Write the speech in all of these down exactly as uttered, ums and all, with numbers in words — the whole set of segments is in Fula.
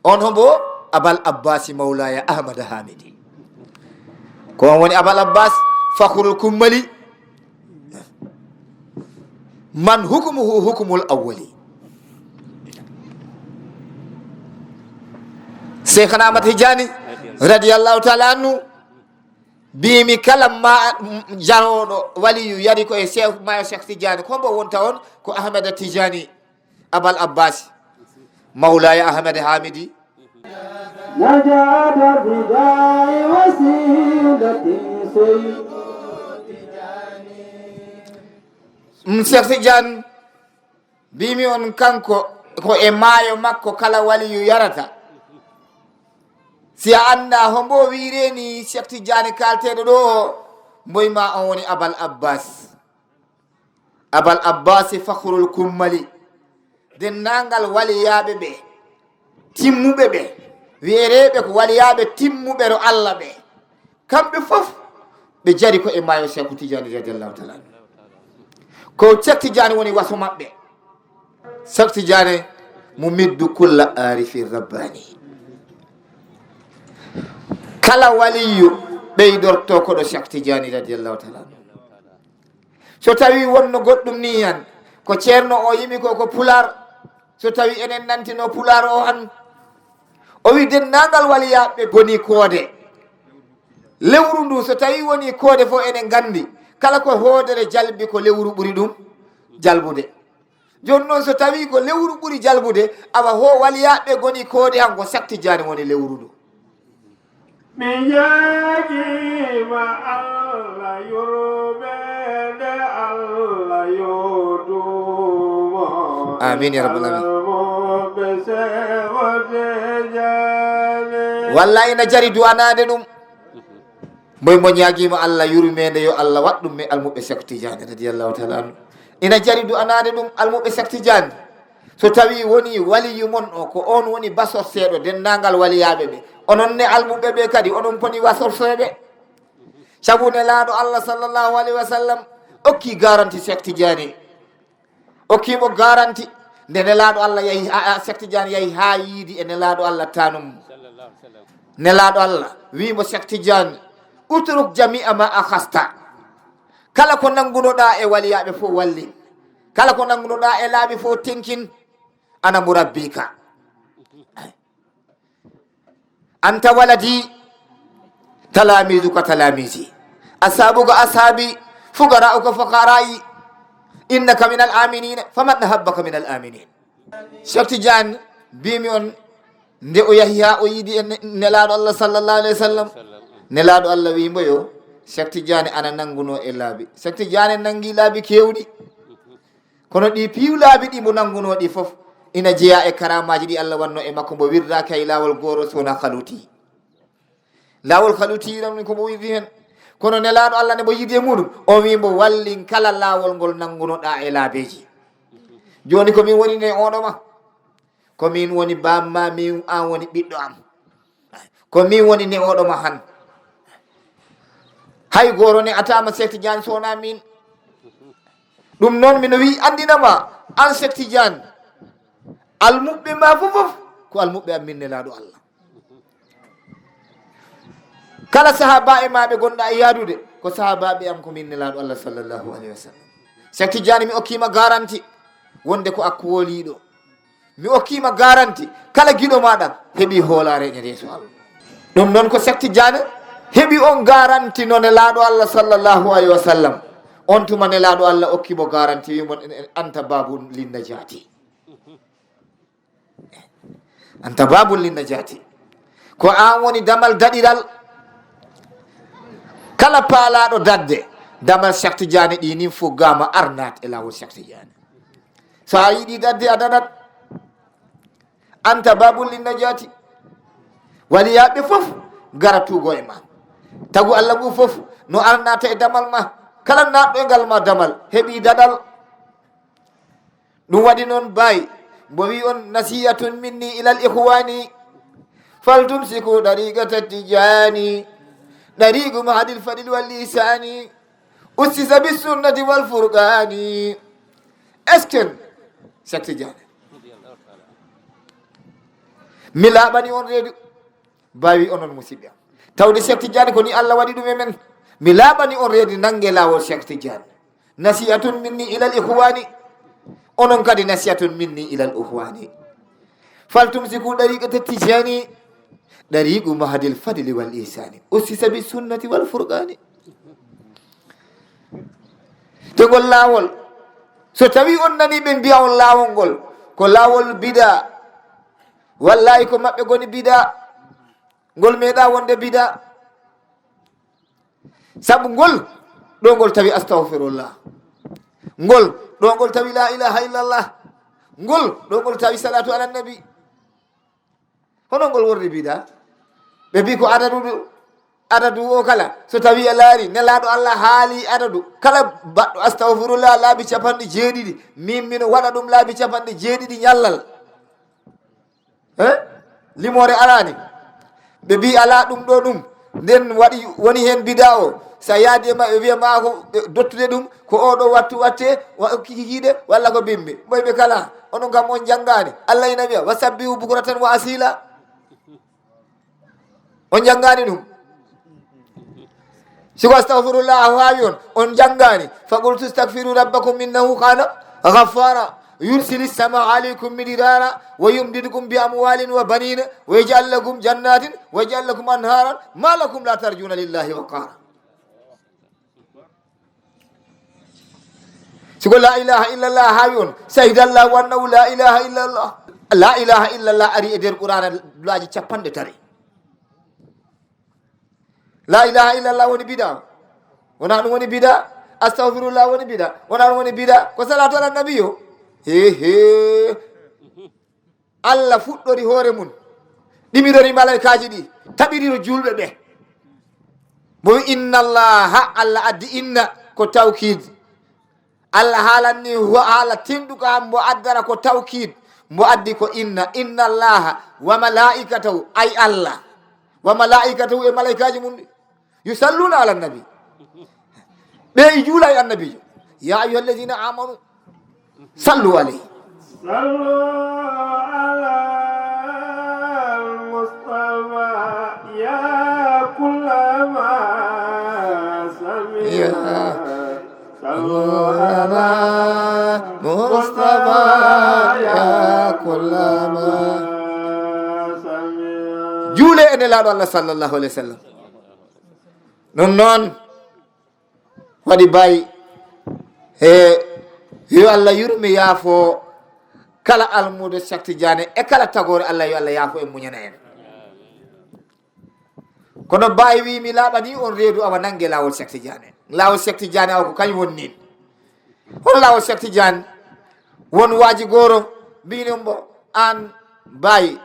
On hombo? Abal Abbasi Mawlaya Ahmada Hamidi. Ko on woni Abal Abbas Fakhrul Kummali. Man hukumuhu hukumul awwali. Seykhana Ahmad Tijani radiyallahu taala anhu mbimi kala ma jaroɗo waliyu yari ko e Cheikh mayo Cheikh Tijani, ko mbo wonta on? Ko Ahmada Tijani Abal Abbas Mawlaya Ahmada Hamidi. نجاة بداء وسيلة سيد. Mm, Cheikh Tidiane mbimi on kanko ko e maayo makko kala waliyu yarata. Si a annda hombo wiireni Cheikh Tidiane kalteɗo ɗo o, mboy ma on woni Abal Abbas. Abal Abbasi Fakhrul Kummali. Denndaangal waliyaaɓe ɓe timmuɓe ɓe, wiyereeɓe ko waliyaaɓe timmuɓe ro Allah ɓe, kamɓe fof ɓe jari ko e maayo Cheikh Tidiane radiyallahu taala anhu. Ko Cheikh Tidiane woni waso maɓɓe. Cheikh Tidiane mu middu kulla arifi rabbani. Kala waliyu ɓeydorto ko ɗo Cheikh Tidiane radiyallahu taala anhu. So tawi wonno goɗɗum ni han, ko ceerno o yimi ko ko pular. So tawi enen nantino pular o han, o wi denndaangal waliyaaɓe goni koode lewru ndu. So tawi woni koode fof enen nganndi kala ko hoodere jalbi ko lewru ɓuri ɗum jalbude. Jooni noon so tawi ko lewru ɓuri jalbude, awa ho waliyaaɓe goni koode han ko Cheikh Tidiane woni lewru ndu. Mi ñaagiima Allah yurmeende, Allah yoodumo. Amiin ya rabbal aalamiin. Almuɓe Seeɗo Tijaani. Walla ina jari du'anaade ɗum. Moy mo ñaagiima Allah yurmeende, yo Allah waɗ ɗum e almuɓe Cheikh Tidiane radiyallahu taala anhu. Ina jari du'anaade ɗum almuɓe Cheikh Tidiane. So tawi woni waliyu mon o, ko on woni basorseeɗo denndaangal waliyaaɓe ɓe, onon ne almuɓe ɓe kadi, onon poni wasorseeɓe. Sabu Nelaaɗo Allah sallallahu alayhi wa sallam okki garanti Cheikh Tidiane. Okki mo garanti. Nde Nelaaɗo Allah yahi, a, a, Cheikh Tidiane yahi haa yiidi e Nelaaɗo Allah tanum. Nelaaɗo Allah wi mo, Cheikh Tidiane, utruk jamia ma akhasta. Kala ko nanngunoɗaa e waliyaaɓe fof walli. Kala ko nanngunoɗaa e laabi fof tenkin. Ana murabbika. Anta waladi, talamiduka talamisi, ashabuka ashabi, fuqarauka fuqarai, innaka min al aminina, faman ahabbaka min al aminin. Cheikh Tidiane, mbimi on, nde o yahi haa o yiidi e ne-, Nelaaɗo Allah sallallahu alayhi wa sallam, Nelaaɗo Allah wi mbo yo, Cheikh Tidiane ana nannguno e laabi. Cheikh Tidiane nanngi laabi keewɗi. Kono ɗi piiw laabi ɗi mo nanngunoo ɗi fof ina jeyaa e karaamaaji ɗi Allah wannoo e makko, mbo wirdaaki hay laawol gooro so wonaa haluti. Laawol haluti ɗon ko mo wirdi heen. Kono Nelaaɗo Allah ne mo yiɗi e muɗum, o wi mbo wallin kala laawol ngol nanngunoɗaa e laabeeji. Jooni ko min woni ne oɗo ma. Ko min woni baam ma, min an woni ɓiɗɗo am. Ko min woni ne oɗo ma han. Hay gooro ne ataama Cheikh Tidiane so wonaa min. Ɗum noon mino wi anndina ma, an Cheikh Tidiane, almuɓɓe ma fof fof ko almuɓɓe am min Nelaaɗo Allah. Kala sahaaba e ma ɓe gonɗa e yaadude, ko sahaabaaɓe am ko min Nelaaɗo Allah sallallahu alayhi wa sallam. Cheikh Tidiane, mi okkiima garanti wonde ko a kooliiɗo. Mi okkiima garanti kala giɗo maɗa heɓi hoolaare e yeeso Allah. Ɗum noon ko Cheikh Tidiane heɓi on garanti no Nelaaɗo Allah sallallahu alayhi wa sallam. On tuma Nelaaɗo Allah okki mo garanti, wi mo, anta babun linnajati. Anta babun linnajati. Ko an woni damal daɗiral. Kala paalaaɗo daɗde, damal Cheikh Tidiane ɗi nin fof gama arnat e laawol Cheikh Tidiane. So a yiɗi daɗde, a daɗat. Anta babun linnajati. Waliyaaɓe fof ngara tuugo e ma. Tagu Allah ngu fof no arnata e damal ma. Kala naatɗo e ngal ma damal heɓi daɗal. Ɗum waɗi noon, baay, mbo wi on, nasiyatun minni ilal ikhwani, fal tumsiku dariqata Tijani, dariqu mahadil fadil wal lisani, ussisa bis sunnati wal furqani. Est-ce que Cheikh Tidiane? Mi laaɓani on reedu. Baawi onon musiɓɓe am. Tawde Cheikh Tidiane ko ni Allah waɗi ɗum e men. Mi laaɓani on reedu, nannge laawol Cheikh Tidiane. Nasiyatun minni ilal ikhwani. Onon kadi nasiyatun minni ilal ikhwani. Fal tumsiku dariqata Tijani. Dariqu mahadil fadli wal ihsani. Ussisa bi sunnati wal furqani. Te ngol laawol, so tawi on nani ɓe mbiya on laawol ngol, ko laawol bida. Wallahi ko maɓɓe goni bida. Ngol meeɗa wonde bida. Sabu ngol, ɗo ngol tawi astahfirullah. Ngol, ɗo ngol tawi la ilaha illallah. Ngol, ɗo ngol tawi salatu ala nabi. Hono ngol worri bida? Ɓe mbi ko adadu ɗo, adadu o kala. So tawi a laari, Nelaaɗo Allah haali adadu. Kala baɗɗo astahfirullah laabi capanɗe jeeɗiɗi, min mino waɗa ɗum laabi capanɗe jeeɗiɗi ñallal. Eh? Limoore alaani. Ɓe mbi alaa ɗum ɗo ɗum. Nden waɗi, woni heen bida o. So a yaadi e maɓɓe, ɓe mbiya ma ko ɓe dottude ɗum, ko oo ɗo wattu watte, wa kikikiiɗe, walla ko bimbi. Ɓoy ɓe kala, onon kam on janngaani. Allah ina wiya, "Wa sabbihu bukratan wa asila." On janngaani ɗum? Si ko astahfirullah a waawi on, on janngaani. "Fa qultu astahfiru rabbakum innahu kana ghaffara. Yursili sama alaykum midrara wa yumdidkum bi amwalin wa banina wa yaj'al lakum jannatin wa yaj'al lakum anharan. Ma lakum la tarjuna lillahi waqara." Si ko la ilaha illallah haawi on, shahidallahu annahu la ilaha illallah. La ilaha illallah ari e nder Qur'ana laaji capanɗe tati. La ilaha illallah woni bida. Wona ɗum woni bida. Astahfirullah woni bida. Wona ɗum woni bida. Ko salatu ala nabi yo. He he. Allah fuɗɗori hoore mum, ɗimirori malaykaaji ɗi, taɓiriro juulɓe ɓe. Mo wi, "Inna Allaha," Allah addi inna ko tawkiid. Allah haalanni hu-, haala tinɗuka, mbo addara ko tawkiid, mbo addi ko inna. "Inna Allaha wa malaikatahu," ay Allah, "wa malaikatahu," e malaykaaji mum ɗi. Yusalluna ala nabi. Ɓe i juula e annabiijo. Ya ayyuha alladhina amanu sallu alayhi. Sallu ala al-Mustafa ya kullama sami'a. Ya. Sallu ala Mustafa ya kullama sami'a. Juule e Nelaaɗo Allah sallallahu alayhi wa sallam. Ɗum noon waɗi Baay, e yo Allah yurme yaafo kala almuudo Cheikh Tidiane e kala tagoore Allah, yo Allah yaafo en, muñana en. Kono Baay wi mi laaɓani on reedu, awa nannge laawol Cheikh Tidiane. Laawol Cheikh Tidiane awa ko kañum woni nin. Hono laawol Cheikh Tidiane? Won waaji gooro mbino mbo, "Aan Baay,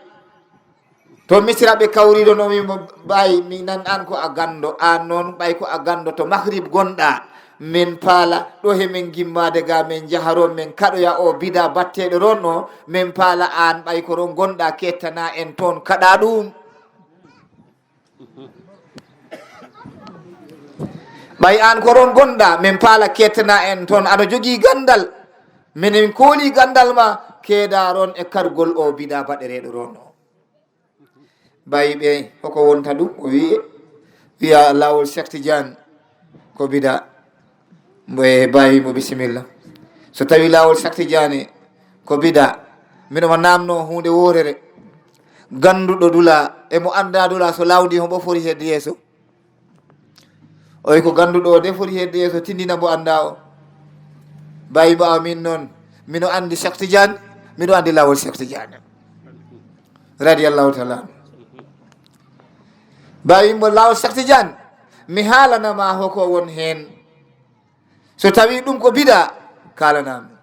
to Misira ɓe kawriɗo no wimo, Baay, mi nan aan ko a ganndo, aan noon ɓay ko a ganndo to Maghrib gonɗa, min paala ɗo he min gimmaade ga min njaha ron min kaɗoya o bida batteɗo ron o, min paala aan ɓay ko ron gonɗa kettana en toon kaɗa ɗum." Ɓay aan ko ron gonɗa, min paala kettana en toon, aɗa jogii ganndal. Minen kooli ganndal ma, keeda ron e kargol o bida baɗereeɗo ron o. Bayi ɓe, hoko wonta ɗum? O wiye, wiya laawol Cheikh Tidiane ko bida. Mbo e bawi mo bisimilla. So tawi laawol Cheikh Tidiane ko bida, mino ma namno huunde woorere. Gannduɗo dula, e mo annda dula, so lawdi hombo fori hedde yeeso? Oy ko gannduɗo o de fori hedde yeeso, tindina mbo annda o. Bawi mbo min noon, mino anndi Cheikh Tidiane, mino anndi laawol Cheikh Tidiane. Radiyallahu taala anhu. Bawi mbo laawol Cheikh Tidiane, mi haalana ma hoko won heen. So tawi ɗum ko bida, kaalanami.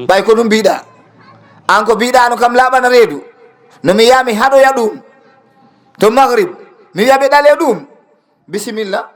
Ɓay ko ɗum mbiɗa. An ko mbiɗa no kam laaɓana reedu. No mi yaha mi haɗoya ɗum. To Maghrib, mi wiya ɓe ɗale ɗum. Bisimilla.